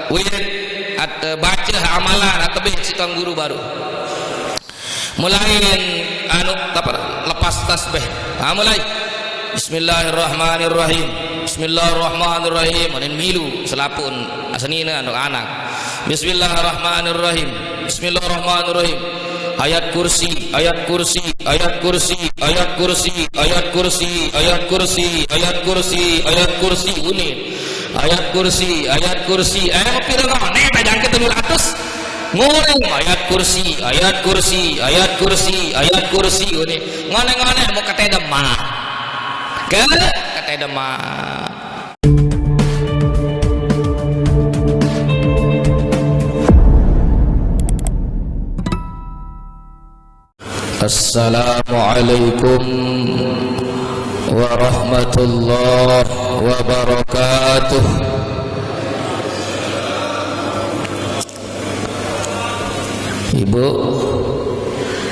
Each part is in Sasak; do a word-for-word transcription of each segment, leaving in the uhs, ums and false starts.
Wirid, at, eh, baca amalan, at tebih si tuan guru baru. Mulain, anu, apa, lepas tasbih. Ha, mulai. Bismillahirrahmanirrahim. Bismillahirrahmanirrahim. Anin milu, selapun, asenina, anu, anak. Bismillahirrahmanirrahim. Bismillahirrahmanirrahim. Ayat kursi, ayat kursi, ayat kursi, ayat kursi, ayat kursi, ayat kursi, ayat kursi, ayat kursi, uni. Ayat kursi, ayat kursi. Eh, pira ngone, bajang ke telu ratus. Ngoreng, ayat kursi, ayat kursi, ayat kursi, ayat kursi, uni. Ngone-ngone mau kete demak. Ke, kete demak. Assalamualaikum warahmatullahi wabarakatuh. Ibu,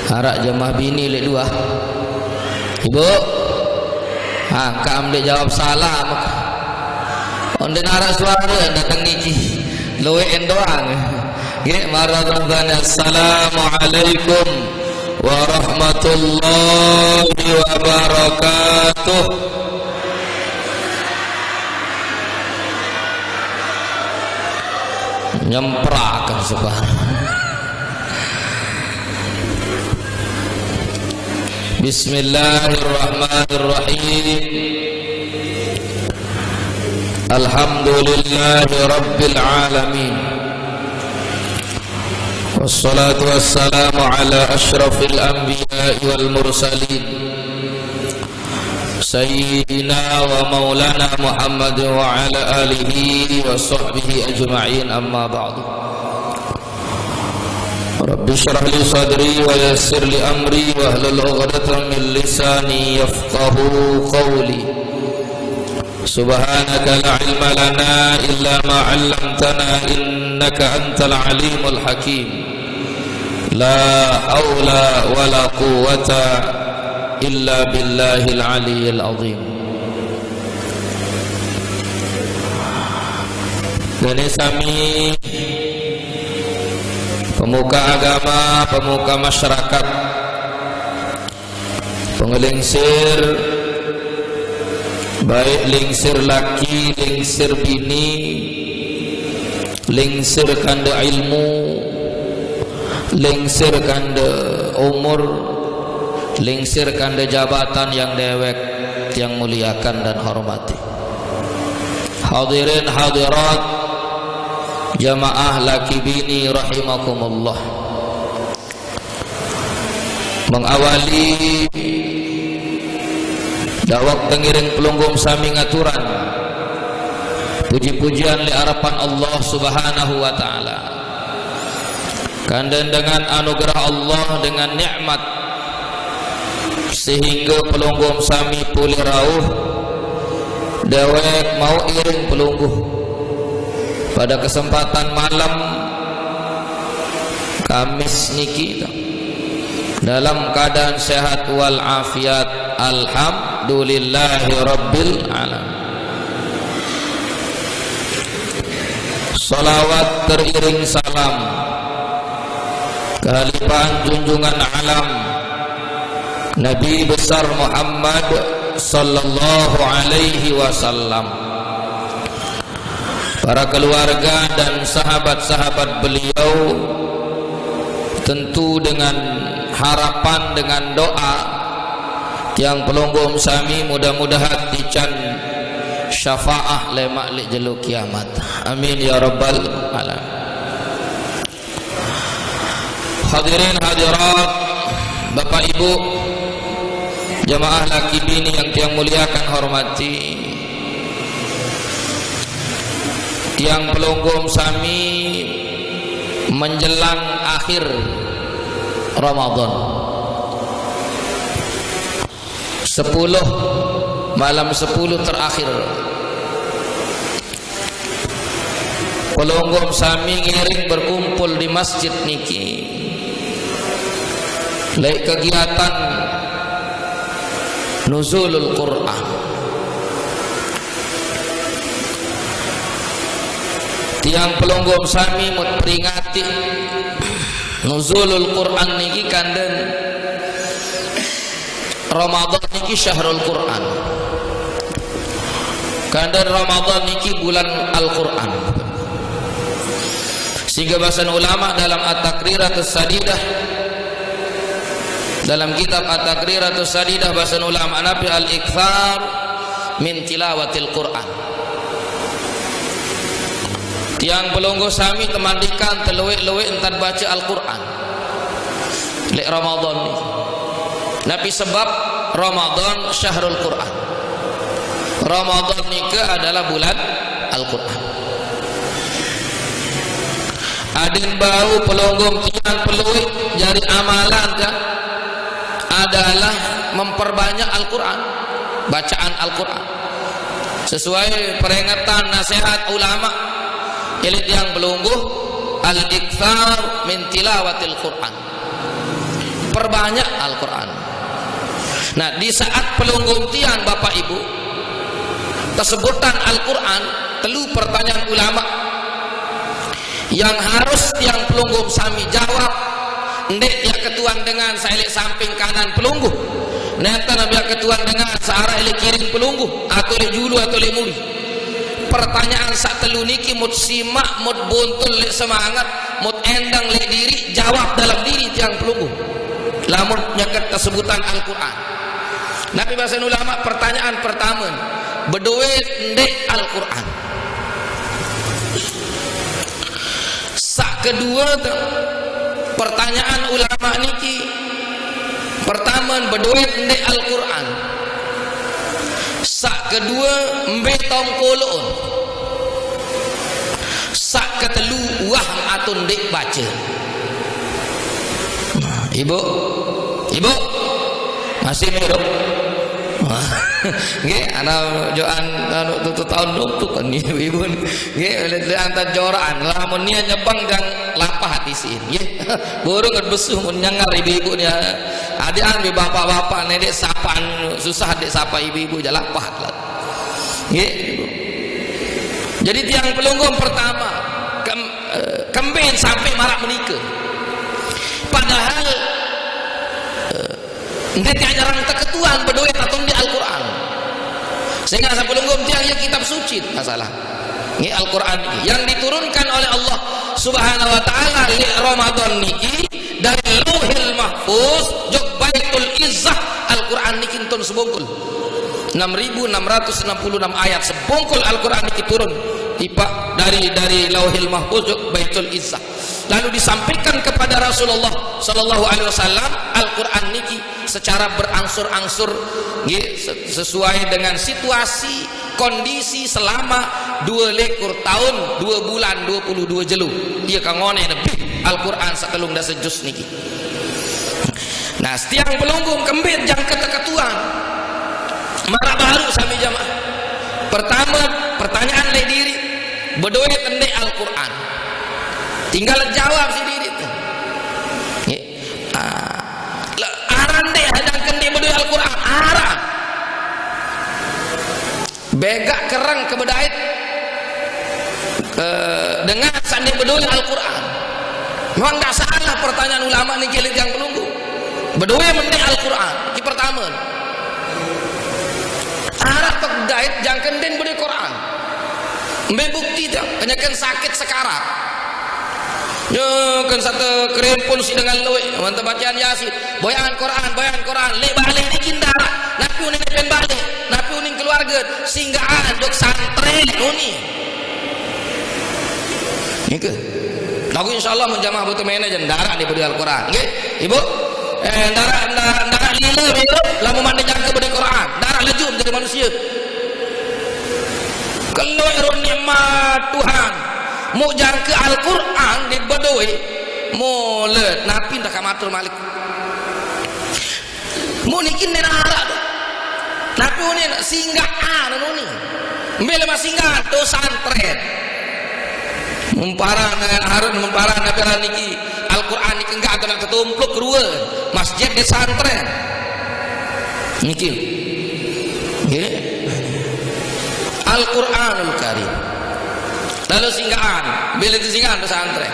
arak jamaah bini lek dua. Ibu, ha, kam dek jawab salam. Onde narak suara datang niki. Luwe endoang. Nggih, marhaban. Assalamualaikum warahmatullahi wabarakatuh. Nyemprakan sebar. Bismillahirrahmanirrahim. Alhamdulillahi rabbil alamin. Wassalatu wassalamu ala asyrafil anbiya'i wal mursalin. Sayyidina wa maulana Muhammad wa ala alihi wa sahbihi ajma'in, amma ba'du. Rabbi shrah li sadri wa yassir li amri wahlul 'uqdatam min lisani yafqahu qawli. Subhanaka la ilma lana illa ma 'allamtana innaka antal alimul hakim. La haula wa la quwwata illa billahil aliyil azim. Dene sami pemuka agama, pemuka masyarakat, pengelingsir, baik lingsir laki, lingsir bini, lingsir kande ilmu, lingsir kande umur, lingsir kande jabatan yang dewek, yang muliakan dan hormati. Hadirin hadirat, jamaah laki bini rahimakumullah. Mengawali dawek tengiring pelungguh sami ngaturan puji-pujian li arepan Allah Subhanahu wa taala. Kanden dengan anugerah Allah, dengan nikmat, sehingga pelungguh sami pulih rauh, dewek mau iring pelungguh pada kesempatan malam Kamis niki, dalam keadaan sehat wal afiat. Alhamdulillahi rabbil alamin. Salawat teriring salam kehalifahan junjungan alam Nabi besar Muhammad sallallahu alaihi wasallam, para keluarga dan sahabat-sahabat beliau, tentu dengan harapan, dengan doa, tiang pelungguh sami mudah-mudahan tican syafaah lemak lik jelo kiamat. Amin ya rabbal alamin. Hadirin hadirat, Bapak Ibu, jamaah laki bini yang tiang muliakan hormati, tiang pelungguh sami menjelang akhir Ramadan. Sepuluh, malam sepuluh terakhir. Pelungguh sami ngiring berkumpul di masjid niki lek kegiatan Nuzulul Quran. Tiang pelungguh sami mut peringati nuzulul Quran niki kanden Ramadan niki syahrul Quran. Kanden Ramadan niki bulan Al-Quran. Sehingga bahasan ulama dalam At-Taqriratus Sadidah, dalam kitab At-Taqriratus Sadidah, bahasan ulama napi al-ikthar min tilawatil Quran. Tiang pelungguh sami temandikan teluik-luik entan baca Al-Quran. Lek Ramadan ni. Napi sebab? Ramadan syahrul Quran. Ramadan nika adalah bulan Al-Quran. Adin bau pelungguh tiang peluik jari amalan kan adalah memperbanyak Al-Quran, bacaan Al-Quran. Sesuai peringatan nasihat ulama, ilit yang pelungguh, al-ikthar min tilawatil Quran. Perbanyak Al-Quran. Nah, di saat pelungguh tiang Bapak Ibu, tesebutan Al-Quran, telu pertanyaan ulama yang harus tiang pelungguh sami jawab, ndek tiang ketuan dengan sailik samping kanan pelungguh. Nenten biar ketuan dengan searah ilik kiring pelungguh, atau ilik julu atau ilik muli. Pertanyaan sak telu niki mut simak, mut buntul lek semangat, mut endang lek diri, jawab dalam diri tiang pelungguh. Lamun nyaket tesebutan Al-Quran. Napi bahasan ulama, pertanyaan pertama, bedoe ndek Al-Quran? Sak kedua tu, pertanyaan ulama niki, pertama, bedoe ndek Al-Quran? Sak kedua, mbe tongkolon? Sak ketelu, wah atau ndek baca? Ibu, ibu, masih hidup? Nggih, ana joan anu tutu tahun dong tu kan ibu-ibu. Nggih, lihat antar joran. Lamun nia nyebang jang lapah hati sin. Nggih. Burung besuh mun nyangar ibu-ibu nia. Adian bi bapak-bapak nenek sapan susah dek sapa ibu-ibu je lapah lah. Nggih. Jadi tiang pelungguh pertama kem, eh, kembin sampai marak menikah. Padahal eh, Nggih, tiang nyerang teketuan bedoe tatung di Al-Quran. Sehingga sapelungguh tiang ya kitab suci masalah. Ini Al-Quran ini yang diturunkan oleh Allah Subhanahu wa taala li Ramadan niki dari Lauhil Mahfuz jok Baitul Izzah. Al-Quran niki entun sebungkul. Enam ribu enam ratus enam puluh enam ayat sebungkul Al-Quran niki turun tiba dari dari Lauhil Mahfuz jok Baitul Izzah. Lalu disampaikan kepada Rasulullah sallallahu alaihi wasallam Al-Quran niki secara berangsur-angsur, nggih, se-, sesuai dengan situasi kondisi selama dua likur tahun, dua bulan, dua puluh dua jelo. Iya kang ngone lebih Al-Quran setelung dasa juz niki. Nah, setiang pelungguh kembit jang keteketuan. Marah baru sami jamaah. Pertama, pertanyaan lek diri, bedoe tende Al-Quran. Tinggal jawab si diri tu. Nggih. Ah. Lah, aran dek hadang kende bedoe Al-Quran. Aran. Begak kereng kebedait, eh, dengan sandi bedoe Al-Quran. Memang ndak salah pertanyaan ulama ni kilit yang pelunggu. Bedoe mende Al-Quran. Ki pertama. Arah pegdait jangken den bedoe Quran. Mbe bukti tu? Kenyakan sakit sekarat. Nyo kan satu kerimpun si dengan luwe, mantap bacaan Yasin. Boyan Quran, boyan Quran. Lek balik ni kin darah. Napi uning pen balik? Napi uning keluarga? Singgaan dok santri uni. Nike. Lagu insyaallah mun jamaah butuh manajer darah di budi Al-Quran. Nggih, Ibu? Eh, darah, darah, darah lila, Ibu. Lamun mandi jangka budi Quran. Darah lejum jadi manusia. Kalau iru nikmat Tuhan. Mu jangka Al-Quran di bedoi. Mulut. Napi ndak matur malik. Mu niki nena arak tu. Napi uni nak singgah anu ni. Mbele mas singgah tu santren. Mumparan, eh, harun mumparan napi aran niki. Al-Quran niki enggak tu nak ketumpluk kedua. Masjid di santren. Niki. Nggih. Al-Quranul Karim. Lalu singgahan, bila itu singgahan pesantren.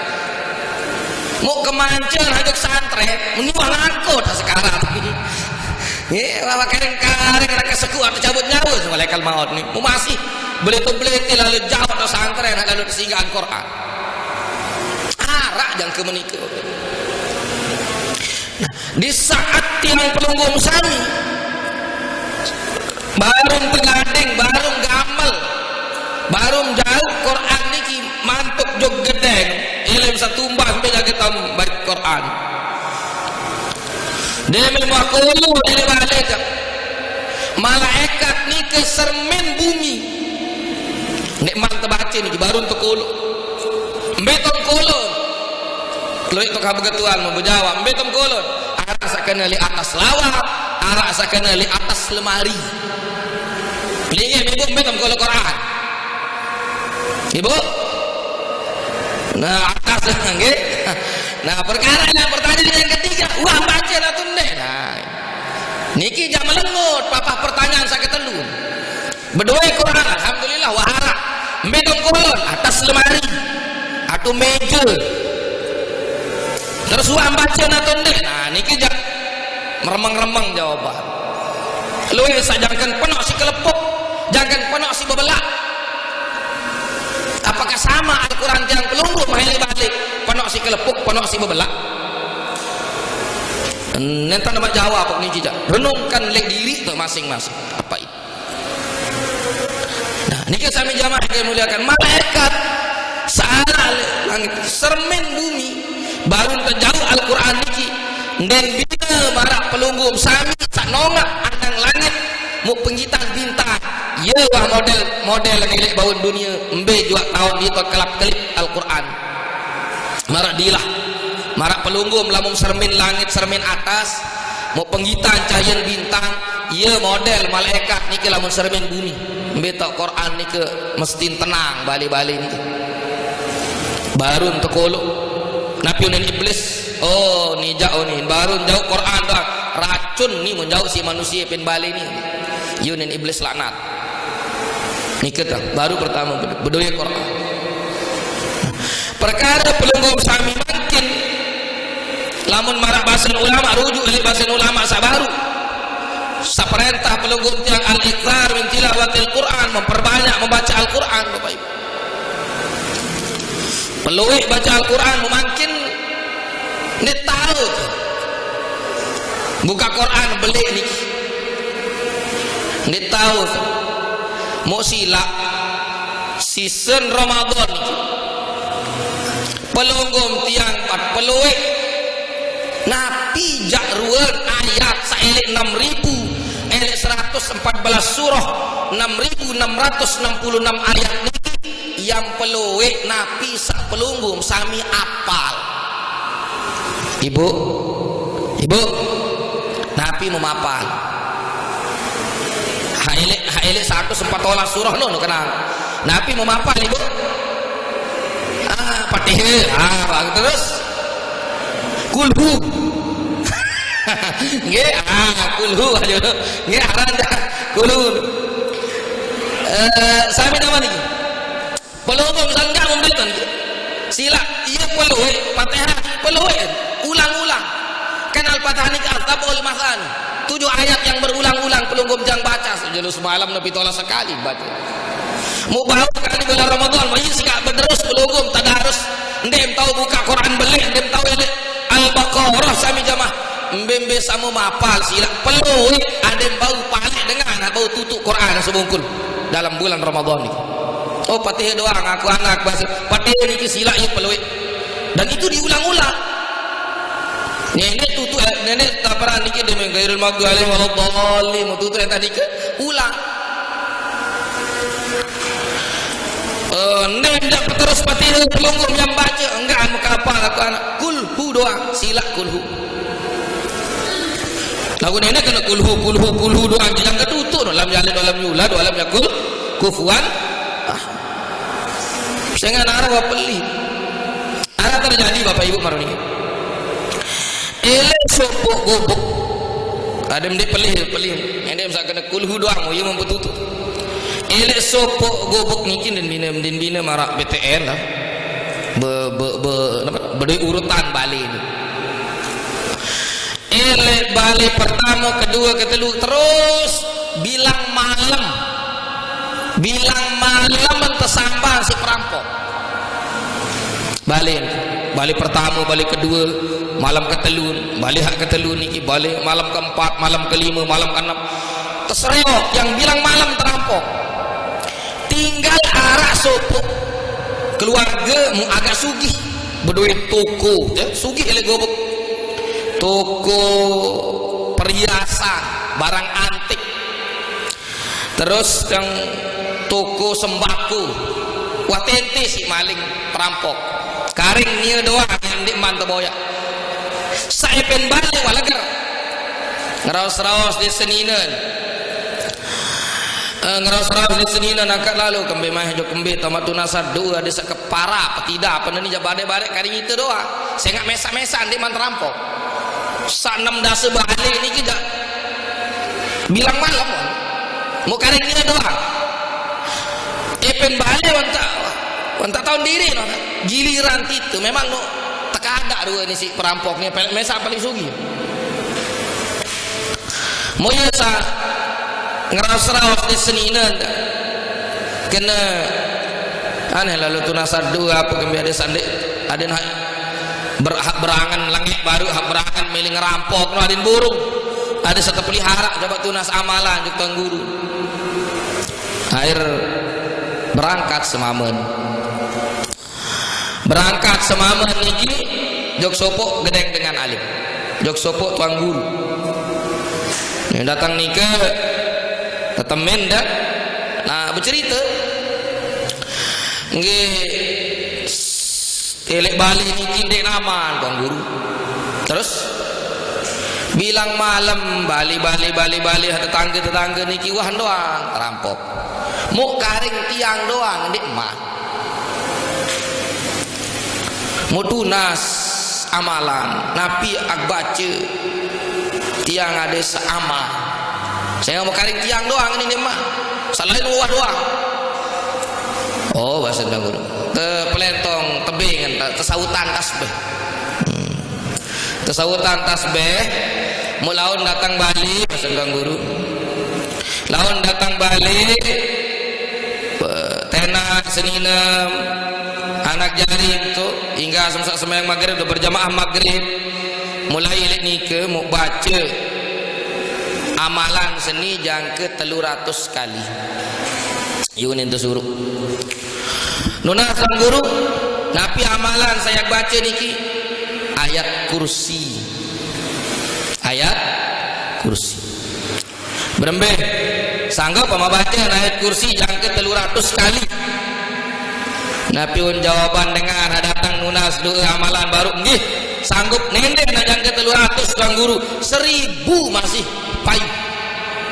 Mau kemancing aja pesantren, menyuah ngangkut sekarang. Ya, malah kering-kering, nak keseku atau cabut nyawa sama malaikat maut ni. Mau masih beli tu beli ti lalu jauh pesantren, lalu singgahan Quran. Arak jangka menikah. Nah, di saat tiang pelungguh sami, baru tegading, baru gamal, baru jauh Quran niki mantuk jog gedeng, ilim satumbas beda kita baik Quran. Demi makulu dari balik. Malaikat niki sermin bumi. Nek man tebaca niki baru tekolo. Mbe tengkolo. Luwih tu kabegetuan mau berjawab. Mbe tengkolo. Arak sakena li atas lawang, arak sakena li atas lemari. Lingi ibu mbe tengkolo Quran. Ibu? Nah, atas nggih. Nah, perkara yang pertanyaan yang ketiga, wah baca lah tu ndek. Nah, niki jam melengut, papah pertanyaan saya ketelu. Bedoe Quran, alhamdulillah, wah arak. Mbe dong kolon, atas lemari. Atau meja. Terus wah baca nato ndek. Nah, niki jam meremeng-remeng jawaban. Luwih sajangkan penok si kelepuk, jangkan penok si bebelak. Apakah sama Al-Quran tiang pelungguh mahali balik? Penok si kelepuk, penok si bebelak. Nenta nama jawab ni jejak. Renungkan lek diri tu masing-masing. Apa itu? Nah, niki sami jamaah yang muliakan. Malaikat salah lek langit, sermin bumi, baru terjauh Al-Quran niki. Dan bila marak pelungguh sami tak nongak andang langit, mau penggitan bintang. Ya wah model model nilai baun dunia. Mbe jua tahun itu kelap kelip Al-Quran. Marak dilah, marak pelungguh lamun sermin langit, sermin atas, mau penggitan cahayan bintang. Iya model malaikat niki lamun sermin bumi. Mbe tok Quran niki mesti tenang balik-balik niki. Baru tekolo. Napi unen iblis? Oh, ni jauh ni. Baru jauh Quran dah. Racun ni menjauh si manusia pin balik ni. Yunin iblis laknat. Niki tah, baru pertama bedoe Quran. Perkara pelungguh sami mangkin, lamun marak bahasan ulama, rujuk dari bahasan ulama sabaru. Saperintah pelungguh tiang al-iktsar min tilawatil Quran, memperbanyak membaca Al-Quran, Bapak Ibu. Peluik baca Al-Quran memangkin, nde tahu tu. Buka Quran belik niki. Nde tahu tu. Mau silap season Ramadan niki. Pelunggum tiang pat peluik. Napi jak ruang ayat saelek enam ribu, elek seratus empat belas surah, enam ribu enam ratus enam puluh enam ayat niki. Yang peluik napi sak pelungguh sami apal. Ibu, ibu, napi memapal? Haile haile seratus empat belas surah no, no kenal. Napi memapal ibu? Ah, Fatihah. Ah, bagus terus. Kulhu. Nggih, ah, kulhu aja. Nggih, aran dah. Kulhu. Eh, sami nama niki? Pelungguh misalnya memberikan. Sila, iya peluik, Fatihah, peluik. Ulang-ulang. Kan Al-Fatihah ni Al-Tabul Masan. Tujuh ayat yang berulang-ulang pelungguh jang baca. Sejelo semalam napi tolah sekali baca. Mau baru kali bulan Ramadan, mau iya sikak beterus pelungguh tadarus. Ndem tahu buka Quran belik, ndem tahu ini Al-Baqarah sami jamaah. Mbe-mbe sama mapal sila. Peluik, adem bau palik dengan bau tutup Quran sebungkul dalam bulan Ramadan ni. Oh, Fatihah doang aku anak bahasa. Fatihah niki sila iya peluik. Dan itu diulang-ulang. Nenek tutu, eh, nenek taparan niki demi ghairil maghdubi alaihim waladdallin. Tutu yang tadi ke ulang. Eh, nenek tidak terus Fatihah pelungguh yang baca. Enggak, anu kapal aku anak. Kulhu doang, sila kulhu. Lagu nenek kena kulhu, kulhu, kulhu doang. Yang ketutup dalam jalan, dalam yula, dalam yakul kufuan. Ah. Saya nggak naruh apa beli. Ada terjadi Bapak Ibu maruni. Elek sopok gobok. Ada mendek pelih, pelih. Yang dia misalkan kulhu doang, oh, iya mempetutu. Elek sopok gobek niki den bina, den bina marak B T N lah. Be, be, be, napa? Bedoe urutan bale ni. Elek bale pertama, kedua, ketelu, terus bilang malam. Bilang malam tesamban si perampok. Bale, bale pertama, bale kedua, malam ketelu, bale hak ketelu niki, bale malam keempat, malam kelima, malam keenam. Tersereok yang bilang malam terampok. Tinggal arak sopok keluarga mu agak sugih, bedoe toko, ya, sugih elek gobek. Toko perhiasan, barang antik. Terus yang toko sembako. Wah, tente si maling perampok. Karing nia doang yang ndeqman teboyaq. Saq epen bale wah leger. Ngeraos-raos de seninen. Eh, ngeraos-raos de seninen angkat lalo kembe mah jok kembe tamat tunas doa de saq kepara petida apa ni jaq bade-bade karing ite doang. Sengaq mesaq-mesaq ndeqman terampok. Saq enem dase bale niki jaq bilang malam. Mau karing nia doang. Epen bale wantaq, wantaq taun diriq no. Giliran tite memang no tekadaq rue ni si perampok ni, peleq mesaq paling sugih. Moye sa ngeraos-raos de seninen kene aneh lalu tunas doa apa kembe ade sandeq, ade nah ber-, hak berangen lengeq baruq hak berangen mele ngerampok no adin burung. Ade saq tepelihara coba tunas amalan jok tuan guru. Akhir berangkat semamen. Berangkat semamen niki jok sopok gedeng dengan alim. Jok sopok tuan guru. Yang datang nike tetemen dah. Nah, bercerita. Nggih, elek bale niki ndeq naman, Tuan Guru. Terus bilang malam, bale, bale, bale, bale, tetangga-tetangga niki wah doang terampok. Muk karing tiang doang ndeqman. Muk tunas amalan, napi aq bace tiang ade seamal. Saya mau karing tiang doang ini ndeqman. Saq lain wah doang. Oh, base Tuan Guru. Te pelentong tebing, te-, tesautan tasbih. Hmm. Tesautan tasbih, muk laun datang bale, base Tuan Guru. Laun datang bale, pe-, tenaq seninem, anak jari tu, hingga semsaq sembahyang magrib, udah berjamaah magrib. Mulai leq nike, muk bace amalan seni jangke telu ratus kali. Yunin tesuruq. Nunas Tuan Guru, napi amalan saq yaq bace niki? Ayat kursi. Ayat kursi. Berembe? Sanggup ama bace ayat kursi jangke telu ratus kali? Napi un jawaban dengan haq dateng nunas doe amalan baruq? Nggih, sanggup. Nendek nah jangke telu ratus, Tuan Guru. Seribu masih payu.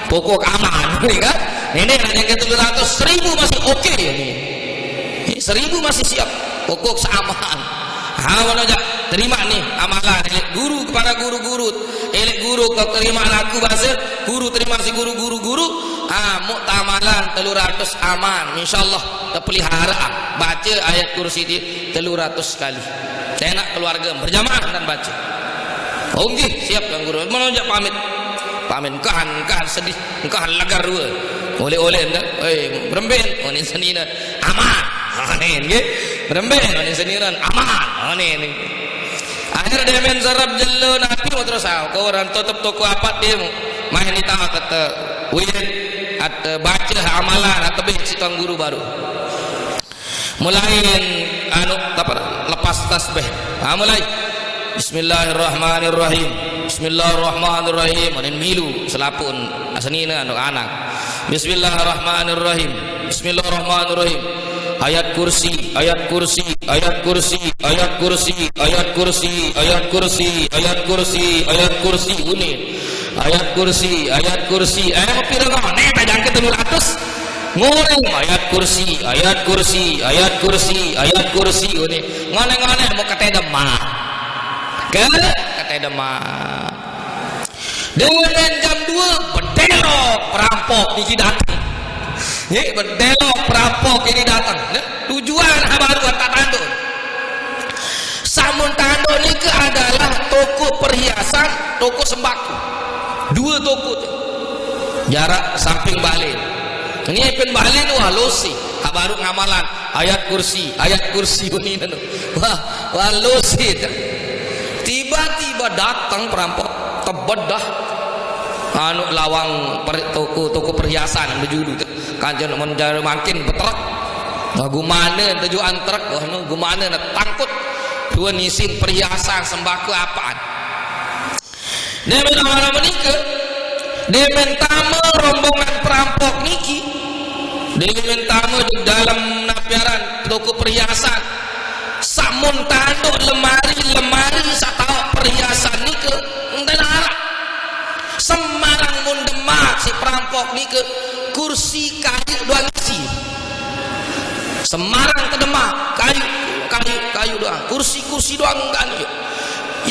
Pokok aman, ya kan? Nendek nah jangke telu ratus, seribu masih oke ini. Seribu masih siap. Pokok seaman. Ha, mana aja terima nih amalan. Elek guru kepada guru-guru. Elek guru ke terima aku bahasa. Guru terima si guru-guru-guru. Ah, muk tamalan telu ratus aman. Insyaallah terpelihara. Baca ayat kursi di telu ratus kali. Saya nak keluarga berjamaah dan baca. Oh, nggih, siap Tuan Guru. Mana aja pamit. Pamit. Engkahan, engkahan sedih. Engkahan lagar dua. Oleh-oleh ndak? Oi, beremben. Oh, ni senina. Aman. Oh, ni, nggih. Beremben. Oh, ni senina. Aman. Oh, ni, ni. Akhir demen sarap jelo napi mau terus, ah, kau orang tutup toko apat dia. Main ni tahu kata, win, kata baca amalan, kata beh si Tuan Guru baru. Mulain anu, apa, lepas tasbih. Ha, mulai. Bismillahirrahmanirrahim. Bismillahirrahmanirrahim. Anin milu selapun asenina anu anak. Bismillahirrahmanirrahim. Bismillahirrahmanirrahim. Ayat kursi, ayat kursi, ayat kursi, ayat kursi, ayat kursi, ayat kursi, ayat kursi, unin. Ayat kursi, ayat kursi. Eh, mau pira kau? Nih, jangan ke telu ratus. Ngoreng ayat kursi, ayat kursi, ayat kursi, ayat kursi. Ngene. Ngene-ngene mau kete demak. Ke? Kete demak. Dengan jam dua, bedelok perampok niki dateng. Hei, bedelok perampok ini datang. Nah, tujuan ha baru tak tanduk. Samun tanduk niki adalah toko perhiasan, toko sembako. Dua toko tu. Jarak samping balen. Ini pun balen, wah, losi. Ha baru ngamalan ayat kursi, ayat kursi ini. Wah, wah, losi tu. Tiba-tiba datang perampok, tebedah anu lawang per-, toko, toko perhiasan anu julu tu. Kancen mun jari mangkin betrek. Nah, gumana tujuan trek, wah, nu gumana na tangkut. Tuan isin perhiasan sembako apaan? Demen orang menikah, demen tama rombongan perampok niki, demen tama di dalam napiaran toko perhiasan. Samun tanduk lemari, lemari satawa perhiasan nike, enten arak. Sembarang mun demak si perampok nike, kursi kayu doang isi. Sembarang tedemak, kayu, kayu, kayu doang. Kursi, kursi doang enggak nih.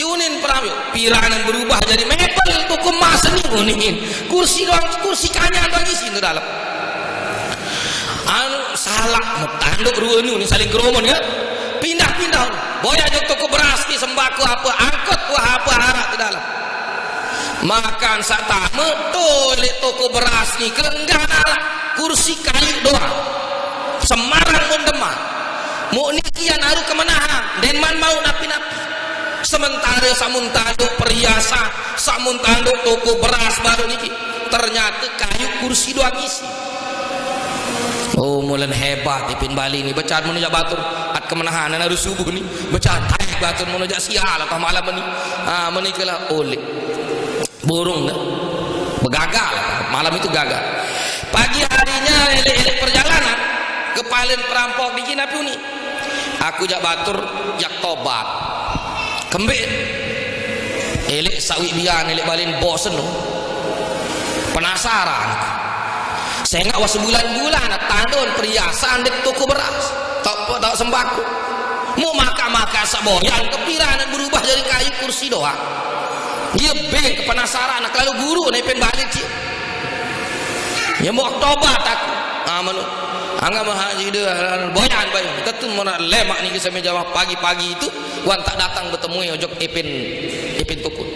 Yunin perampok, piranan berubah jadi mebel, toko emas nih, unin. Kursi doang, kursi kanya doang isi itu dalam. Anu, salah, tanduk rua nu ni saling kerumun, kan? Pindah-pindah. Boya jok toko beras ni sembako apa, angkut buah apa arak di dalam. Makan satama, tu lek toko beras ni kelenggan arak. Kursi kayu doang. Sembarang mun demak. Muk niki yang aru kemenahan, den man mau napi-napi. Sementara samun tanduk perhiasan, samun tanduk toko beras baru niki. Ternyata kayu kursi doang isi. Oh, mulen hebat ipin Bali ni. Bacaan mun jak batur, at kemenahan, harus subuh ni. Bacaan taik batur mun jak sial atau malam ni. Ah, menikahlah oleh. Burung dah. Begagal. Malam itu gagal. Pagi harinya, elek-elek perjalanan, kepala perampok niki napi uni. Aku jak batur, jak tobat. Kembik. Elek sawi bian, elek balen bosen tu. Penasaran. Sengak wah sebulan-bulan tandun perhiasan dek toko beras. Tak, tak sembako. Mau makan-makan saboyan, kepiranan berubah jadi kayu kursi doang. Dia beng kepenasaran, kelalu guru naik pen balik dia. Ya mau tobat aku. Ah, manu. Anggap haji dia boyan bayu. Ketu mana lemak ni kisah meja pagi-pagi itu. Wan tak datang bertemu ojok ipin, ipin tukun.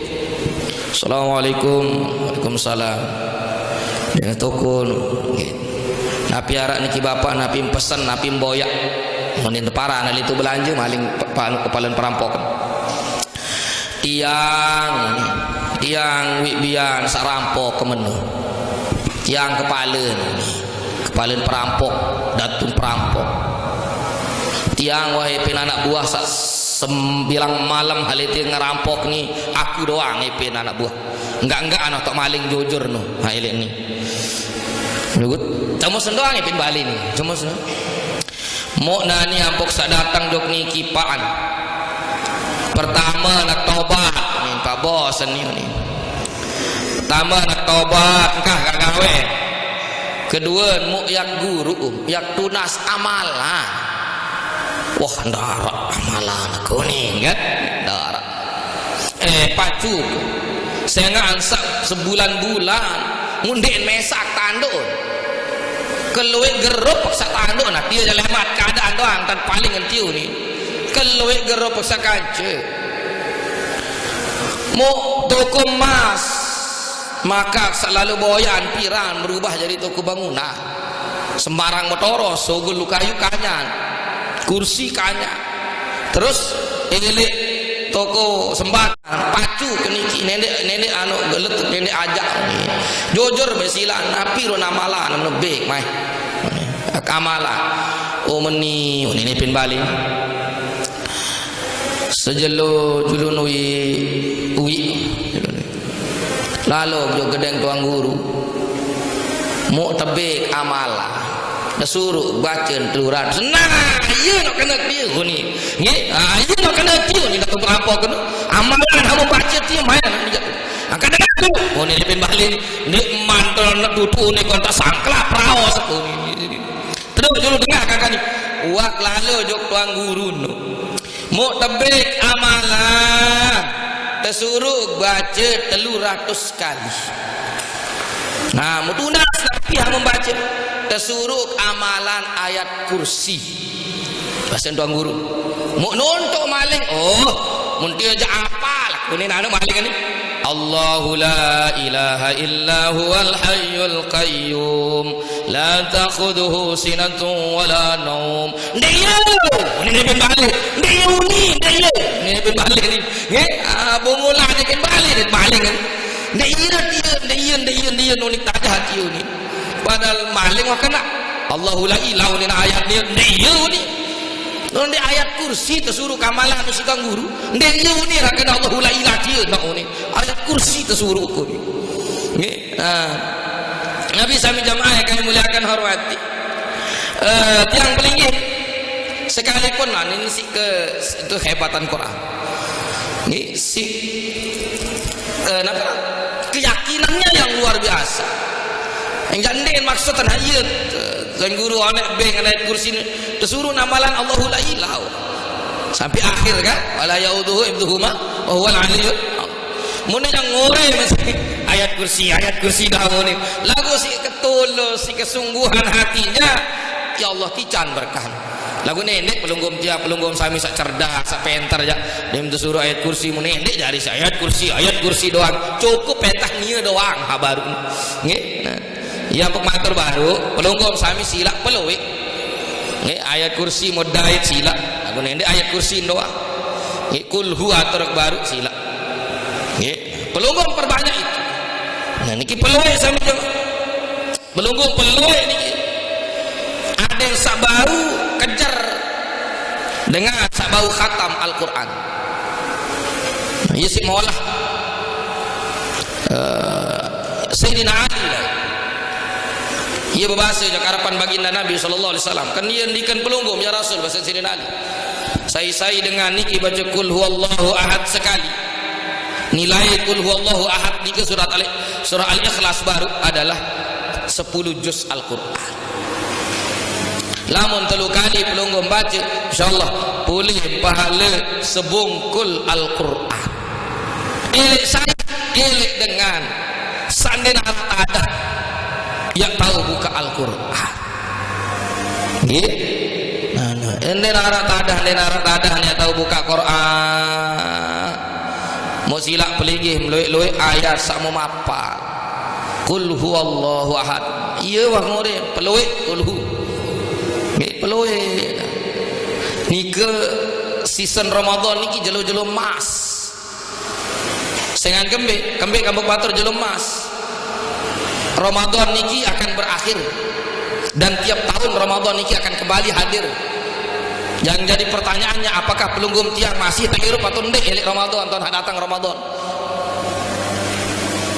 Assalamualaikum. Waalaikumsalam. Dengan tukun. Nggih. Napi arak niki bapak, napi pesen, napi boyak. Menin para nali tu belanja maling pe-, panu kepala perampok. Tiang, tiang wik bian sak rampok ke menu. Tiang kepala ni. Kepala perampok, datun perampok. Tiang wahai pin anak buah sak sembilang malam hal itu ngerampok ni, aku doang ipin anak buah. Enggak-enggak anak tak maling jujur nu. Ha, elek ni. Lugut. Temu sendoang ipin Bali ni. Temu sendoang. Mok nani ampok sak datang jok ni kipaan. Pertama nak tobat. Ni Pak Bos ni ni. Pertama nak tobat, engkah gak gawe. Kedua, muk yak guru, yak tunas amalan. Wah, ndarak amalan aku ni, kan? Ndarak. Eh, pacu. Saya nggak ansak sebulan-bulan. Ngundik mesak tanduk. Keluik gerup paksa tanduk, nah, dia lemat keadaan doang, tan paling entiu ni. Keluik gerup paksa kanca. Muk toko emas. Maka selalu boyan piran berubah jadi toko bangunan. Sembarang motoros, sogel lu kayu kanyan, kursi kanyan. Terus elek toko sembako, pacu ke niki, nenek, nenek anu gelet, nenek ajak. Jujur besilan, napi ro namalan, menebik mai. Kamalan. Oh meni, oh, nenek pin Bali. Sejelo julun ui, ui. Lalu jo gedeng tuang guru. Muk tebik amalan. Disuruh baca telu ratus. Nah, iya nak kena dia ni. Nggih, ah, iya nak kena dia ni datuk perampok tu. Amalan kamu baca dia main ni jatuh. Angkat dengan tu. Oh ni pin Bali ni. Ni mantel nak tutu ni kau tak sangkla perawas aku ni. Terus dulu dengar kakak ni. Wak lalu jok tuang guru tu. Muk tebik amalan. Tersuruh baca telu ratus kali. Nah, muk tunas tapi yang membaca. Tesuruh amalan ayat kursi. Bahasa Tuan Guru. Mau nontok maling. Oh, mungkin aja apa lah. Kunin anu maling ni. Allahu la ilaha illa huwal hayyul qayyum. La ta'khudhuhu sinatun wa la naum. Ndak iya. Ini dia pun balik. Ndak iya ni, ndak iya. Ini dia pun balik ni. Nggih, ah, bungulah ni kan balik ni, maling ni. Ndak iya dia, ndak iya, ndak iya, ndak iya, nunik tajah hati ni. Padahal maling wah kena. Allahu la ilaha ni ayat dia, ndak iya ni. Nonde ayat kursi tesuruh kamalan si Tuan Guru. Ndak iya ni, ra kena Allahu la ilaha dia, nak ni. Ayat kursi tesuruh ku ni. Nggih. Nah. Nabi sami jamaah yang kami muliakan, hormati. Eh, tiang pelinggih sekalipun, nah, ini si ke, itu kehebatan Quran. Ini si, eh, napa? Keyakinannya yang luar biasa. Yang jande maksud tanah iya, eh, Tuan Guru anak beng, anak kursi ni. Tesuruh namalan Allahu la ilaha. Sampai akhir kan? Wala yauduhu ibduhuma wa huwal aliyyul. Mun yang ngore mesti ayat kursi, ayat kursi dah ni. Lagu si ketulus, si kesungguhan hatinya. Ya Allah, tican berkah. Lagu nenek pelunggum dia, pelunggum sami sak cerdas, sak pinter ya. Dia minta suruh ayat kursi, mun nenek jari si ayat kursi, ayat kursi doang. Cukup pentah nia doang, ha baru. Nggih. Nah. Yang pematur baru, pelunggum sami sila peluit. Nggih, ayat kursi modai sila. Lagu nenek ayat kursi doang. Nggih, kulhu atur baru sila. Nggih, pelunggum perbanyak itu. Nah, niki peluit sami jemaah. Pelunggum peluit niki. Ada yang sak bau kejar dengan sak bau khatam Al-Quran. Iya si maulah. Eh, Sayyidina Ali lah. Iya berbahasa je harapan baginda Nabi sallallahu alaihi wasallam. Kan dia ndikan pelunggum, "Ya Rasul," bahasa Sayyidina Ali. "Sai-sai dengan niki baca kul huwallahu ahad sekali. Nilai kul huwallahu ahad di surah Al, surah Al-Ikhlas baru adalah sepuluh juz Al-Quran." Lamun telu kali pelunggum baca, insyaallah pulih pahala sebungkul Al-Quran. Ilik saya, ilik dengan sanden harta ada yang tahu buka Al-Quran. Nggih. Anu, enden harta ada, enden harta ada yang tahu buka Quran. Mau silak pelinggih, meluik-luik ayat sak mau mapal. Qul huwallahu ahad. Iya wah ngore, peluik kulhu. Nggih, peluik. Nika season Ramadan niki jelo-jelo emas. Sengan kembe, kembe kambuk batur jelo emas. Ramadan niki akan berakhir dan tiap tahun Ramadan niki akan kembali hadir. Yang jadi pertanyaannya, apakah pelunggum tiang masih tak hirup atau ndak elik Ramadan, tahun datang Ramadan?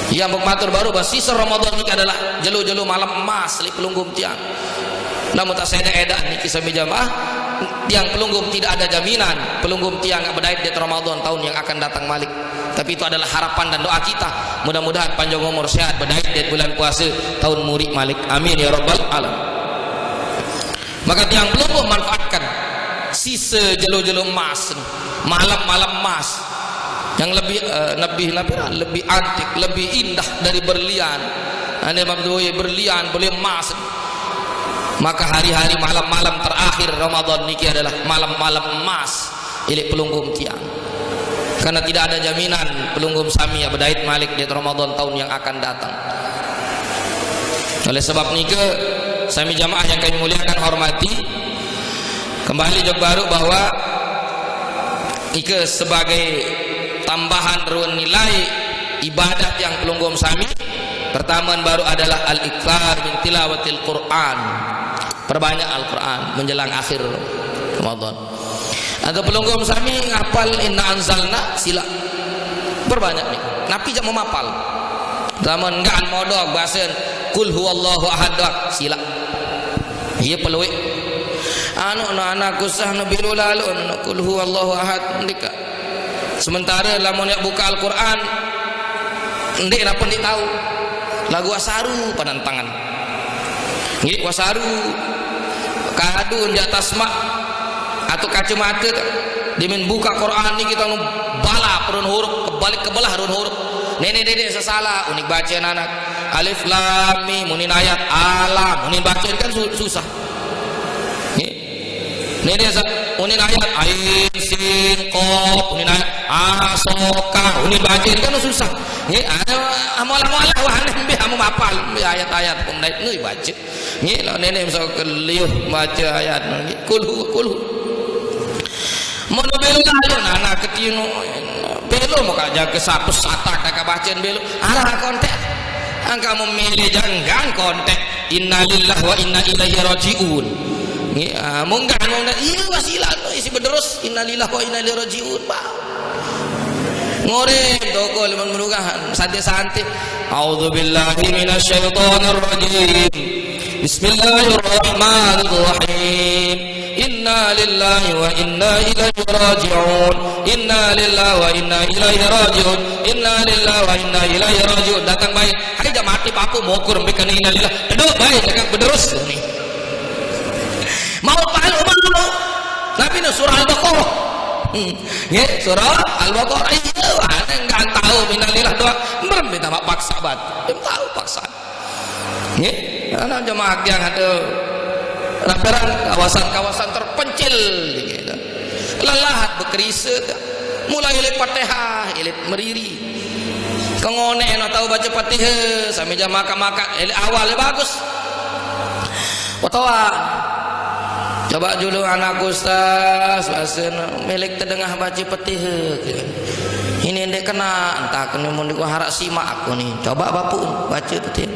Yang bermatur baru bahwa sisa Ramadan ini adalah jelo-jelo malam emas li pelunggum tiang. Namun tak saya edak niki sami jamaah, tiang pelunggum tidak ada jaminan pelunggum tiang nggak bedait di Ramadan tahun yang akan datang malik. Tapi itu adalah harapan dan doa kita. Mudah-mudahan panjang umur sehat bedait di bulan puasa tahun murik malik. Amin ya rabbal alamin. Maka tiang pelungguh manfaatkan sisa jelo-jelo emas ni, malam-malam emas yang lebih, eh, lebih, lebih, lebih antik, lebih indah dari berlian. Ane mamdoi berlian, boleh emas. Maka hari-hari malam-malam terakhir Ramadan niki adalah malam-malam emas ilik pelungguh tiang. Karena tidak ada jaminan pelunggum sami ya bedait malik di Ramadan tahun yang akan datang. Oleh sebab nika, sami jamaah yang kami muliakan, hormati, kembali jog baru bahwa nika sebagai tambahan ruang nilai ibadah yang pelunggum sami, pertama baru adalah al-iktsar min tilawatil Quran. Perbanyak Al-Quran menjelang akhir Ramadan. Atau pelunggum sami ngapal inna anzalna, sila. Perbanyak ni. Napi jak memapal. Zaman enggak modok bahasan kul huwallahu ahad doang, sila. Iya peluit. Anu na anak usah na biru lalu na kul huwallahu ahad ndika. Sementara lamun yak buka Al-Quran, ndik napa ndik tahu. Lagu asaru panantangan. Nggih, wasaru. Kadu ndak tasma atau kacamata tak. Dimin buka Quran ni kita nu bala perun huruf, kebalik kebelah run huruf. Nenek-nenek sesala, unik baca anak. Alif lam mim, munin ayat alam, munin bacain kan su-, susah. Nggih. Nini sa-, munin ayat ain sin qaf, munin ayat asoka, munin bacain kan susah. Nggih, ada amal-amal wah aneh mbe amu mapal mbe ayat-ayat pun naik nui baca. Nggih, lo nini misal keliuh baca ayat nggih. Kulhu, kulhu. Mun belo lalu nana ketinu. Belo mau kak jaga sapus satak kak bacaan belo. Arah kontek. Angka memilih janggang kontek. Innalillah wa inna ilaihi rajiun. Nggih, ah, munggah munggah. Iya wasilah tu isi bederus. Innalillah wa inna ilaihi rajiun. Bah. Ngorem toko lemon melugahan. Santai-santai. A'udzubillahi minasyaitonirrajim. Bismillahirrahmanirrahim. Inna lillahi wa inna ilaihi raji'un. Inna lillahi wa inna ilaihi raji'un. Inna lillahi wa inna ilaihi raji'un. Datang baik. Hai jamaah mati paku mokur mbikan inna lillahi. Duduk baik, jangan bederus ni. Mau palu mau. Tapi ni surah Al-Baqarah. Hmm. Nggih, surah Al-Baqarah. Iya, ada enggak tahu innalillah doang. Merem minta maaf paksa bat. Belum tahu paksa. Nggih, ana jemaah yang ada laparan kawasan-kawasan terpencil gitu. Lelah bekerisa mulai ilit Fatihah, ilit meriri. Kengone no tahu baca Fatihah, sambil jam makan-makan, ilit awal ya bagus. Watawa. Coba dulu anak ustaz, bahasa milik tedengah baca Fatihah. Ini ndek kena, entah kena mun diku harap simak aku ni. Coba bapu baca Fatihah.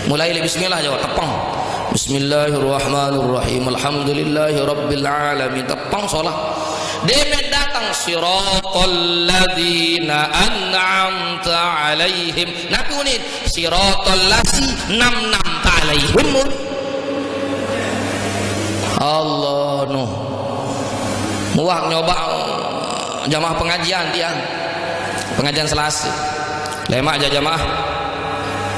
Mulai dari bismillah jawab tepang. Bismillahirrahmanirrahim. Alhamdulillahirabbil alamin. Tepang solah. Demet datang siratal ladzina an'amta alaihim. Nabi unin siratal lasi nam nam ta alaihim. Allah nuh. Muak nyoba jamaah pengajian tiang. Pengajian Selasa. Lemak aja jamaah.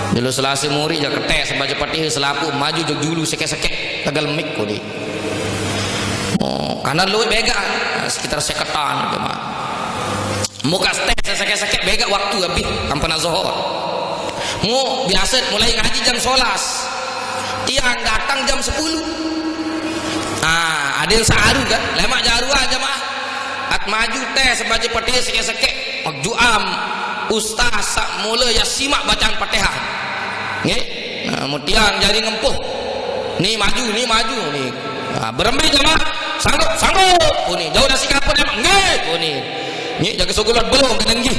Dulu Selasa muri aja ketes baca Fatihah selaku maju jog dulu sekek-sekek tegal mik kodi. Oh, karena lu bega sekitar seketan jamaah. Muka teh sekek-sekek bega waktu habis tanpa nazohor. Mu biasa mulai ngaji jam sebelas. Tiang datang jam sepuluh. Ah, ada yang saaru kan? Lemak jaruan jamaah. At maju teh sebaca Fatihah sekek-sekek. Mak juam. Ustaz sak mula ya simak bacaan Fatihah. Nggih. Nah, mutian jari ngempuh. Ni maju, ni maju, ni. Nah, berembe jamaah. Sanggup, sanggup. Puni. Jauh nasi kapur emang. Nggih, puni. Ni jaga sugulan belum kena nggih.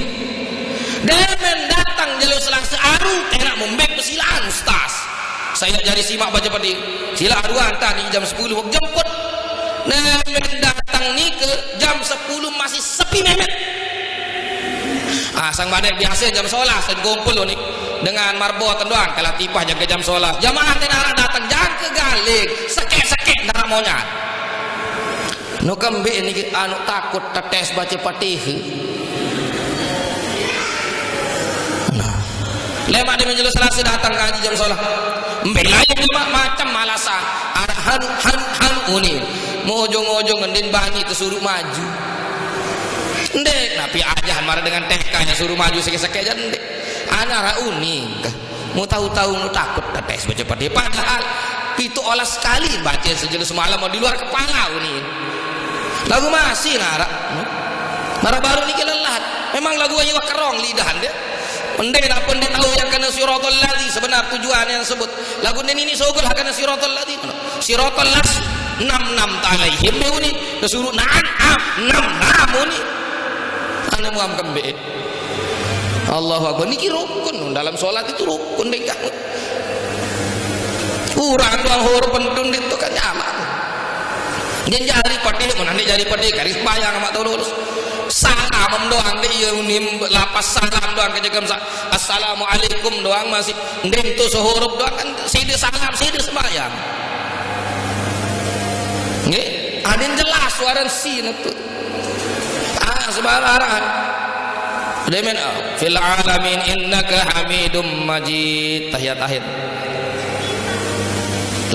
Demen datang jalur Selasa aru kena membek pesilaan ustaz. Saya jadi simak baca padi. Sila aruan tadi jam sepuluh jemput. Demen datang ni ke jam sepuluh masih sepi memet. Ah, sang badai biasa jam sebelas saya kumpul ni dengan marbot doang kalau tipah jaga jam sebelas. Jamaah teh nak datang jangan ke galing, sekek-sekek nak monyet. Nu kembe ni anu takut tetes baca Fatihah. Nah. Lemak dia menjelas Selasa datang ngaji jam sebelas. Mbelai cuma macam malasan. Ada hanu hanu hanu uni. Mau ujung-ujung ngendin bani tersuruh maju. Ndek, napi ajahan marah dengan T K yang suruh maju sekek-sekek aja ndek. Anak ra uni. Mau tahu-tahu mau takut tetes baca Fatihah. Padahal itu olah sekali baca sejelas semalam di luar kepala uni. Lagu masih nara. Nara baru ni lelah. Memang lagu ayu kerong lidah dia. Pendek apa dia tahu yang kena siratal ladzi sebenar tujuan yang sebut. Lagu ini ini sogol kena siratal ladzi. Siratal las enam enam talaihim dia uni. Kesuruh naan am enam enam uni. Anu muam kembe. Allahu Akbar. Niki rukun dalam sholat itu rukun deh. Kurang doang huruf pentun itu kan nyaman. Dia jari padi, mana dia jari padi, garis bayang sama terus. Salam doang dia, iya unim lapas salam doang kerja kamsa. Assalamualaikum doang masih. Ndin tu sehuruf doang kan sida salam, sida sembahyang. Nggih, adin jelas suara sin itu. Ah, sebarang. Demen, ah, fil alamin innaka hamidum majid. Tahiyat akhir.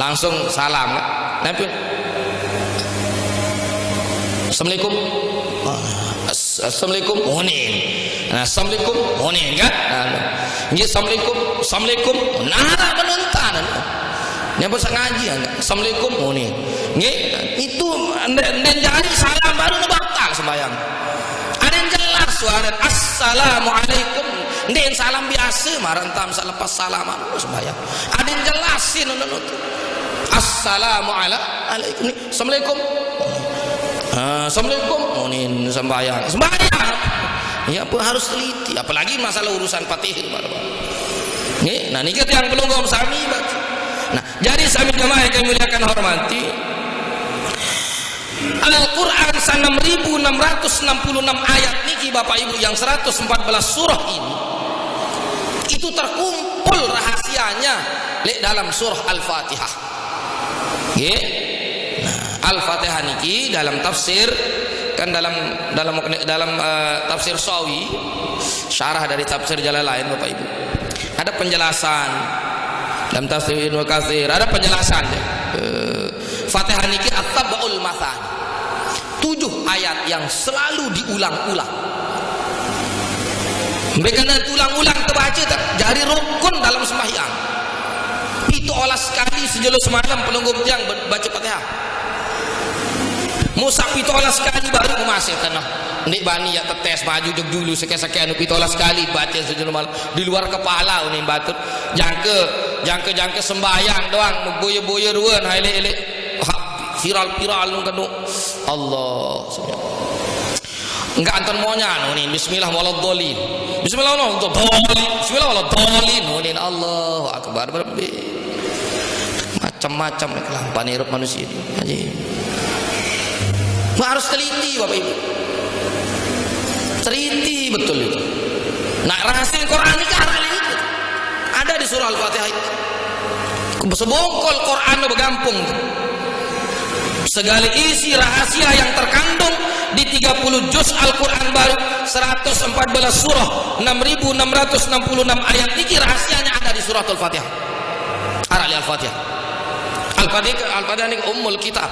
Langsung salam. Nabi. Assalamualaikum. Ah, as-, assalamualaikum. Munin. Nah, assalamualaikum. Munin kan? Nah, Nggih, assalamualaikum. Assalamualaikum. Nah, ada penonton. Nyapa sak ngaji ya, enggak? Assalamualaikum. Oh, ni. Nggih, itu ndek, ndek jari salam baru nu batal sembahyang. Ada yang jelas suara assalamualaikum. Ndek salam biasa, marah entam selepas salaman sembahyang. Ada yang jelasin, nu, nu, nu. Assalamualaikum. Ni, assalamualaikum. Ah, assalamualaikum. Oh, ni sembahyang. Sembahyang. Ya pun harus teliti. Apalagi masalah urusan Fatihah, Bapak. Ni, nah, ni kita yang belum ngom sami, Pak. Nah, jadi sami jamaah yang kami muliakan, hormati. Al-Quran sa enam ribu enam ratus enam puluh enam ayat niki, Bapak Ibu, yang seratus empat belas surah ini, itu terkumpul rahasianya lek dalam surah Al-Fatihah. Nggih. Nah, Al-Fatihah niki dalam tafsir, kan dalam, dalam, dalam, eh, tafsir Sawi, syarah dari tafsir Jalalain, Bapak Ibu. Ada penjelasan dalam tafsir Ibnu Katsir, ada penjelasan, ya. Eh, Fatihah niki at-sab'ul mathani. Tujuh ayat yang selalu diulang-ulang. Mereka nanti ulang-ulang terbaca, tak jari rukun dalam sembahyang. Pitu olas kali sejelo semalam pelungguh tiang ber-, baca Fatihah. Musa pitu olas kali baru memasih tanah. Ndik bani ya tetes maju jog dulu, seke-seke anu pitu olas kali baca sejelo malam. Di luar kepala unin batut. Jangke, jangke, jangke sembahyang doang, boya-boya ruan, hai lek-lek. Ha, viral-viral nung kenu. Allah. Enggak anton monya nunin bismillah waladdallin. Bismillah waladdallin. Bismillah waladdallin nunin. Allahu akbar. Berembe. Macam-macam kelampane hirup manusia ini. Aji. Wah, harus teliti, Bapak Ibu. Teliti betul itu. Nah, rahasia Quran ini arah ini. Ada di surah Al-Fatihah itu. Sebongkol Quran begampung. Segala isi rahasia yang terkandung di tiga puluh juz Al-Quran baru, seratus empat belas surah, enam ribu enam ratus enam puluh enam ayat, ini rahasianya ada di suratul Fatihah. Arah li Al-Fatihah. Al-Fatihah, Al-Fatihah ini ummul kitab.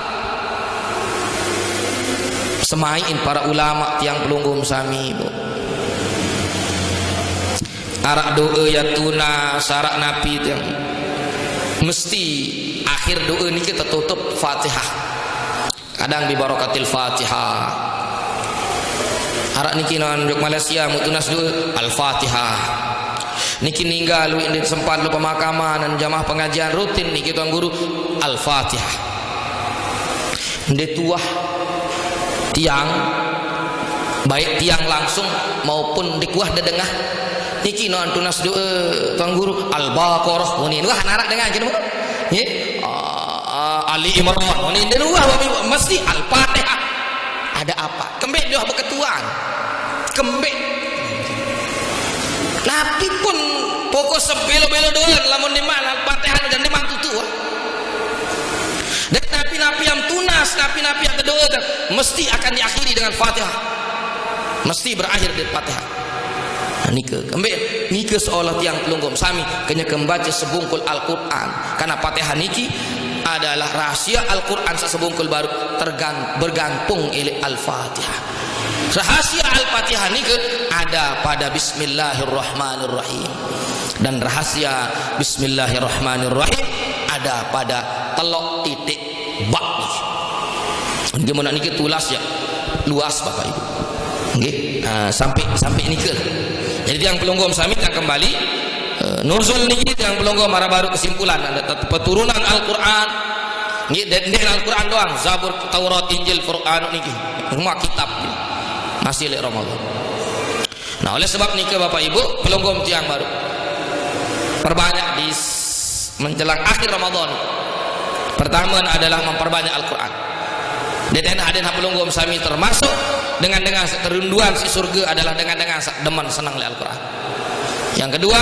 Semaiin para ulama tiang pelungguh sami, Bu. Arak doa ya tunas, arak napi tiang. Mesti akhir doa niki tertutup Fatihah. Kadang bi barakatil Fatihah. Arak niki nan jok Malaysia, mu tunas doa, Al-Fatihah. Niki ninggal, wi, ndik sempat lu pemakaman, dan jamaah pengajian rutin niki Tuan Guru, Al-Fatihah. Nde tuah tiang, baik tiang langsung maupun nde kuah dedengah. Niki no tunas doa Tuan Guru, Al-Baqarah, muni. Wah, narak dengan kini. Nggih. Ah, ah, Ali Imran, muni. Nde tuah, mesti Al-Fatihah. Ada apa? Kembek dia beketuan. Kembek. Napi pun pokok sebelo-belo doa lamun di mana Al-Fatihah dan di mana tutu. Dan napi-napi yang tunas, napi-napi yang terdoa, mesti akan diakhiri dengan Fatihah. Mesti berakhir di Fatihah. Nah, nike, kembek, nike seolah tiang pelungguh sami, kenya kembaca sebungkul Al-Quran. Karena Fatihah niki adalah rahasia Al-Quran sesebungkul baru tergan-, bergantung oleh Al-Fatihah. Rahasia Al-Fatihah nike ada pada Bismillahirrahmanirrahim. Dan rahasia Bismillahirrahmanirrahim ada pada telok titik ba niki. Nggih, mun niki tulas ya luas, Bapak Ibu. Nggih, ah, sampai, sampai niki. Jadi tiang pelungguh sami tiang kembali, eh, nuzul niki tiang pelungguh marah baru kesimpulan ada tet-, peturunan Al-Quran. Nggih, dan, dan Al-Quran doang, Zabur, Taurat, Injil, Quran niki. Semua kitab masih lek Ramadan. Nah, oleh sebab niki Bapak Ibu, pelungguh tiang baru perbanyak di s-, menjelang akhir Ramadan. Pertama adalah memperbanyak Al-Quran. Di tenda hadir pelungguh sami termasuk dengan-dengan kerinduan si surga adalah dengan-dengan sa-, demen senang oleh Al-Quran. Yang kedua,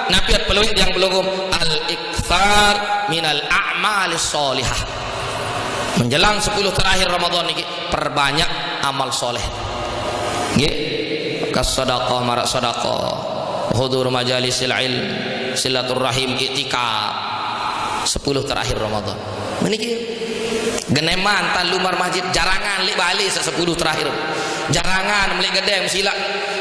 napiat peluit yang pelungguh, al-iktsar minal a'malis sholihah. Menjelang sepuluh terakhir Ramadan niki, perbanyak amal soleh. Nggih. Kas sadaqah, marak sadaqah. Hudur majalisil ilm, silaturrahim, iktikaf. Sepuluh terakhir Ramadan. Meniki Geneman tan lumbar masjid, jarangan leq bale saq sepulu terakhir. Jarangan meleq gedeng silaq,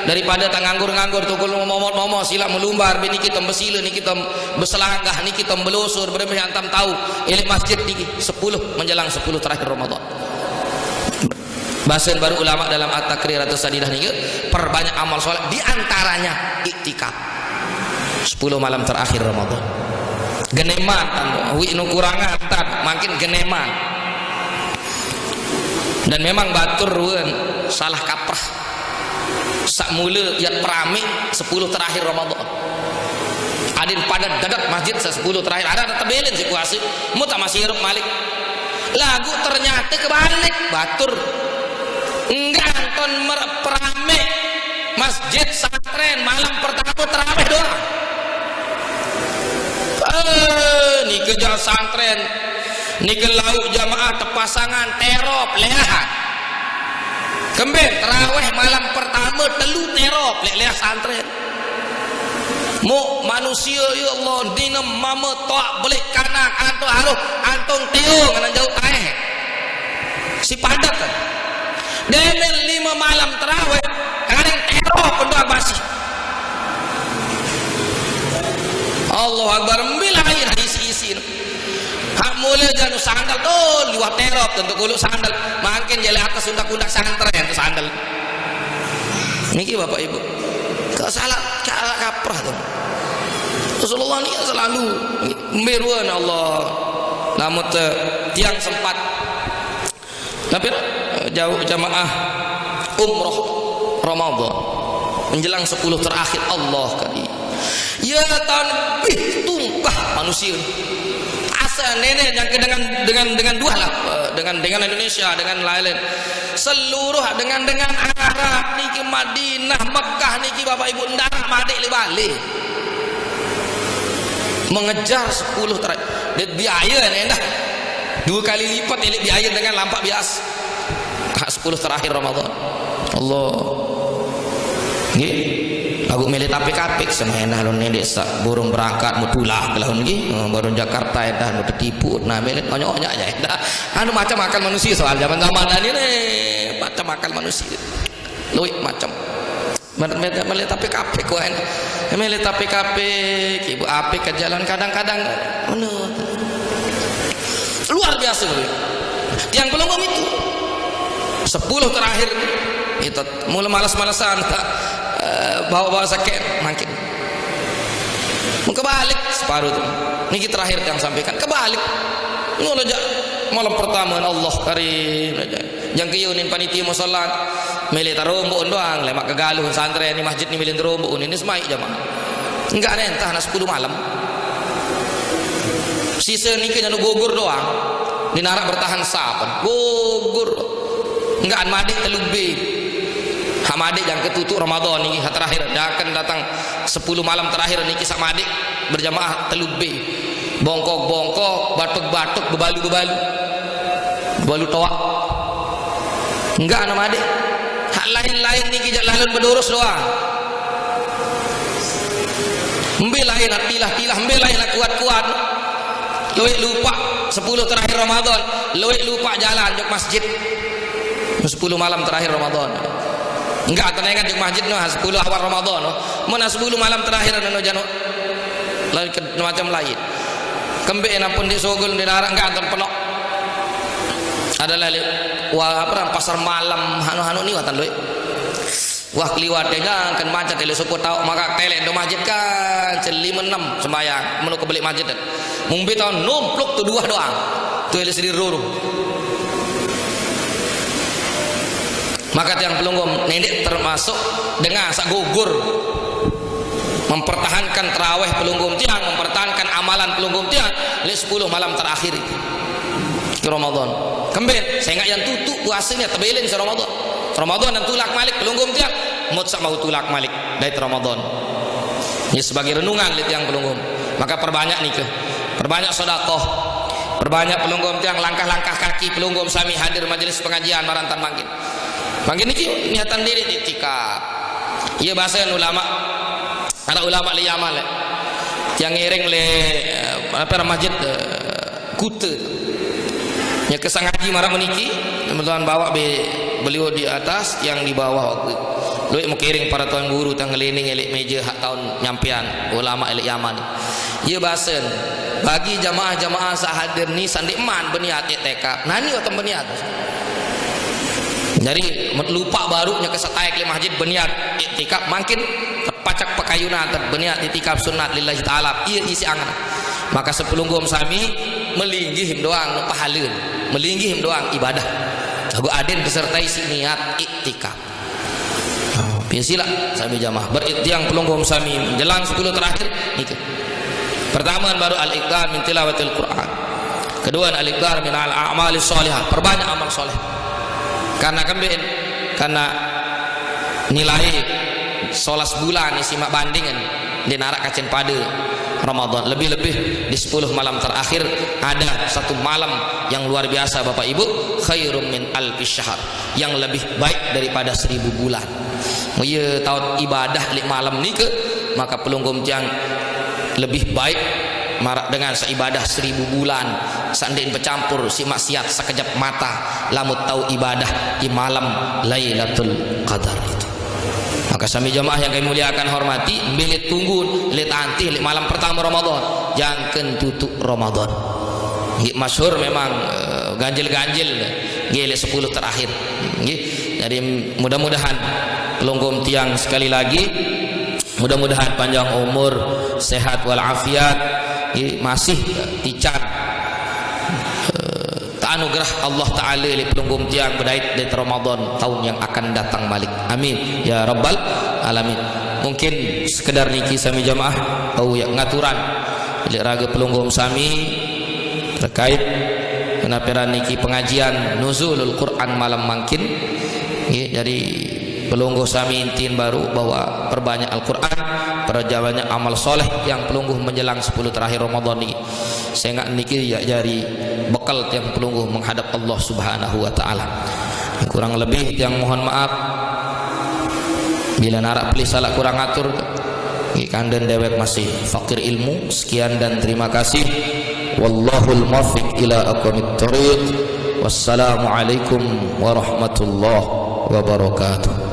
daripada tang nganggur-nganggur tukul momot-momot silaq melumbar, bini kitem besile, niki tem beselanggah, niki tem belosor, berembe antam tahu, eleq masjid niki sepuluh, menjelang sepuluh terakhir Ramadan. Basen baruq ulama dalam At-Takrir atau Sadidah niki, perbanyak amal soleh, di antaranya iktikaf. Sepuluh malam terakhir Ramadan. Geneman, tan, wiq nu kurangan, tan, mangkin geneman. Dan memang batur ruen salah kaprah. Saq mule yat perame sepuluh terakhir Ramadan. Adin padet dadet masjid saq sepuluh terakhir. Ada, ada tebelen siq kuase. Mu tak masih hirup malik. Laguq ternyate kebalik, batur. Enggak anton mer-, perame masjid santren malam pertama terawih doang. Eh, nike jaq santren. Nike lauq jamaah tepasangan terop leahan. Kembe terawih malam pertama telu terop leq leah santren. Muq manusie, ya Allah, nine mame toaq beleq kanak anto aruh antung teo ngenang jauq taeh. Si padet. Demen lime malam terawih, kadang terop pendoa basi. Allahu Akbar, mbe lain isi-isi. Hak mule janu sandal tuh, liwat terop tentu kuluk sandal. Mangkin jele atas undak-undak santren tuh sandal. Niki Bapak Ibu. Kok salah, salah kaprah tuh. Rasulullah ni selalu mbe ruen Allah. Lamun te tiang sempat. Tapi jauq jamaah umroh Ramadan menjelang sepuluh terakhir, Allah kali. Ya, taun bih tungkah manusie. Asa neneq jangke dengan, dengan, dengan dua lah, eh, dengan, dengan Indonesia, dengan lain-lain. Seluruh dengan, dengan Arab niki, Madinah, Mekah niki, Bapak Ibu, ndaraq madeq leq bale. Mengejar sepuluh terakhir. Dait biaye endah dua kali lipat eleq biaye dengan lampaq bias. Hak sepuluh terakhir Ramadan. Allah. Nggih. Laguq mele tapik-apik sene endah lon ndeq saq burung berangkat mu tulak laun nggih. Oh, baru Jakarta endah mu tetipu. Nah, mele onyaq-onyaq aja endah. Anu macam akal manusia soal zaman-zaman ini nih. Macam akal manusia. Luwih macam. Mele, mele, mele tapik-apik wae. Mele tapik-apik, ibu apik ke jalan kadang-kadang. Menurut. Luar biasa, Bapak. Tiang pelungguh itu. Sepuluh terakhir itu mula males-malesan, eh, bawa-bawa sakit mangkin. Kebalik separuh itu. Niki terakhir tiang sampaikan. Kebalik. Ngono jaq malam pertama Allah karim. Jangke ye unin panitie musala, mele taromboq doang, lemaq kegaluh santren ni masjid ni mele taromboq unin, ni semaiq jamaah. Enggak nentah nah sepuluh malam. Sise nike janu gugur doang. Ni naraq bertahan sapen. Gugur. Enggak madeq telu B. Ha madeq jangke tutuq Ramadan niki, ha terakhir. Daken datang sepuluh malam terakhir niki saq madeq berjamaah telu B. Bongkok-bongkok, batuk-batuk, bebalu-bebalu. Bebalu toaq. Enggak, anak madeq. Hak lain-lain niki jaq lalun bedurus doang. Mbe lain tilah-tilah, mbe lain kuat-kuat. Lueq lupaq sepuluh terakhir Ramadan, lueq lupaq jalan jok masjid. Sepuluh malam terakhir Ramadan. Enggak tenengan jok masjid no, sepuluh awal Ramadan no. Mun sepuluh malam terakhir no jano. Lain ke macam lain. Kembeq nampun ndeq sugul ndeq naraq, enggak anten penoq. Adalah leq, wah, apa, pasar malam, hanu-hanu ni watan lueq. Wah, keliwat dengan kan macet leq sopoq taoq, maka teleq do masjid kan, jam lime enem sembahyang, meno kebeleq masjid. Mumbe taun numpluk tu dua doang. Tu leq sedi ruru. Maka tiang pelungguh nendeq termasuk dengan saq gugur. Mempertahankan terawih pelungguh tiang, mempertahankan amalan pelungguh tiang, leq sepuluh malam terakhir itu. Ke Ramadan. Kembeq, sengaq yan tutuq puasene tebeleng se Ramadan. Ramadan yan tulak malik pelungguh tiang, mut saq mau tulak malik dait Ramadan. Ini sebagai renungan leq tiang pelungguh. Maka perbanyak nike. Perbanyak sedekah. Perbanyak pelungguh tiang, langkah-langkah kaki pelungguh sami hadir majelis pengajian marantan mangkin. Mangkin niki niatan diriq iktikaf. Iya, basen ulama. Araq ulama leq Yaman leq. Tiang ngiring leq, eh, apa, masjid, eh, Kute. Nyeke saq ngaji maraq meniki, teman-teman bawa be beliau di atas, yang di bawah waktu. Lueq mekiring para tuan guru tang ngelining eleq meje haq taun nyampean ulama eleq Yaman. Ie basen, bagi jamaah-jamaah saq hadir ni saq ndeqman beniat iktikaf. Nani wah tem beniat. Jari, met lupaq baruq nyeke saq taeq leq masjid beniat iktikaf, mangkin pacak pekayunan te beniat iktikaf sunat lillahi ta'ala. Ie isiq angen. Maka sepelungguh sami melinggih doang pahalen, melinggih doang ibadah. Laguq aden besertai siq niat iktikaf. Biasalah sami jamaah. Berarti tiang pelungguh sami menjelang sepuluh terakhir nike. Pertama baruq al-iktsar min tilawatil Qur'an. Kedua al-iktsar min al-a'malis shalihah. Perbanyak amal soleh. Karena kembeqn, karena nilai solas bulan isiq maq bandingen ndeq naraq kacen pade Ramadan. Lebih-lebih di sepuluh malam terakhir ada satu malam yang luar biasa, Bapak Ibu, khairum min alfi syahr, yang lebih baik daripada seribu bulan. Ie taoq ibadah leq malam nike, maka pelungguh tiang lebih baik maraq dengan saq ibadah seribu bulan, saq ndeqn becampur siq maksiat sekejap mata, lamun taoq ibadah di malam Lailatul Qadar itu. Maka sami jamaah yang kami muliakan, hormati, mbe leq tunggu, leq tantih leq malam pertama Ramadan, jangken tutuq Ramadan. Nggih, masyhur memang, eh, ganjil-ganjil, nggih, leq sepuluh terakhir. Nggih. Jadi, mudah-mudahan pelungguh tiang sekali lagi, mudah-mudahan panjang umur, sehat walafiat, nggih, masih tican, eh, teanugerah Allah Ta'ala leq pelungguh tiang bedait dait Ramadan taun yang akan datang malik. Amin ya rabbal alamin. Mungkin sekedar niki sami jamaah, bau yaq ngaturan leq rage pelungguh sami terkait kenapiran niki pengajian Nuzulul Quran malam mangkin. Nggih, jari pelungguh sami intin baruq bahwa perbanyak Al-Quran, perbanyak amal soleh tiang pelungguh menjelang sepuluh terakhir Ramadan niki. Sengaq niki yaq jari bekel tiang pelungguh menghadap Allah Subhanahu wa Ta'ala. Kurang lebih tiang mohon maaf. Bila naraq pelih salaq kurang atur, nggih, kanden dewek masih fakir ilmu. Sekian dan terima kasih. Wallahul muwaffiq ila aqwamit thariq. Wassalamualaikum warahmatullahi wabarakatuh.